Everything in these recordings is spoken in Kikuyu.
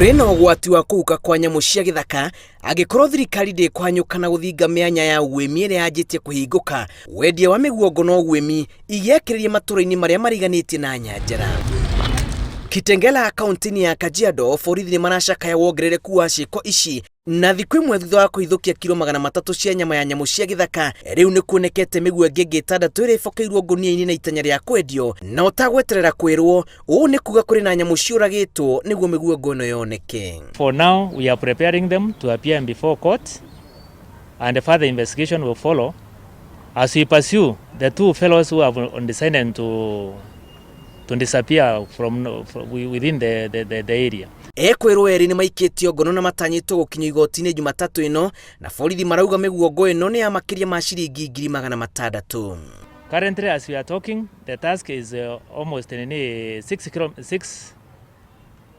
Kũrĩ na ũgwati wa kũhuka kwa nyamũ cia gĩthaka angĩkorwo thirikari ndĩkũhanyũka na gũthinga mĩanya ya ũguĩmi ĩrĩa yanjĩtie kũhingũka. Wendia wa mĩguongo na ũguĩmi igĩakĩrĩria matũra-inĩ marĩa mariganĩtie na nyanjara. Kitengela kaunti-inĩ ya Kajiado, borithi nĩ maracakaya wongerereku wa ciĩko ici na thikũ ĩmwe thutha wa kũhithũkia kiro 300 cia nyama ya nyamũ cia gĩthaka. Rĩu nĩ kuonekete mĩguongo ĩngĩ ĩtandatũ ĩrĩa ĩbokeirwo ngũnia-inĩ na itanya rĩa kwendio na ũtagweterera kwĩrwo. Ũũ nĩ kuga kũrĩ na nyamũ ciũragĩtwo nĩguo mĩguongo ĩno yoneke. For now, we are preparing them to appear before court and further investigation will follow as we pursue the two fellows who have decided to disappear from within the area. Ekwĩrwo erĩ nĩ maikĩtio ngono na matanyĩtwo gũkinyio igoti-inĩ Jumatatũ ĩno, na borithi marauga mĩguongo ĩno nĩ ya makĩria ma ciringi 600,000. Currently, as we are talking, the tusk is almost nini, 6 kilo, six,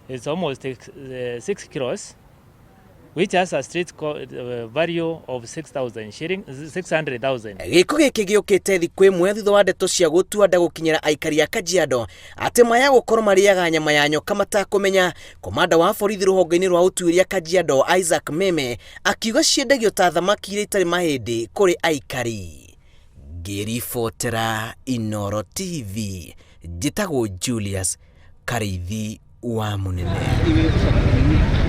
it's almost 6 kilos, which has a street value of 6,000 shilling, 600,000. Gĩko gĩkĩ gĩũkĩte thikũ ĩmwe thutha wa ndeto cia gũtua nda gũkinyĩra aikari a Kajiado atĩ maya gũkorwo marĩaga nyama ya nyoka matakũmenya. Komanda wa borithi rũhonge-inĩ rwa ũtuĩria Kajiado, Isaac Meme, akiuga ciendagio ta thamaki iria itarĩ mahĩndĩ kũrĩ aikari. Ngĩribotera Inoro TV, njĩtagwo Julius Karĩithi wa Mũnene.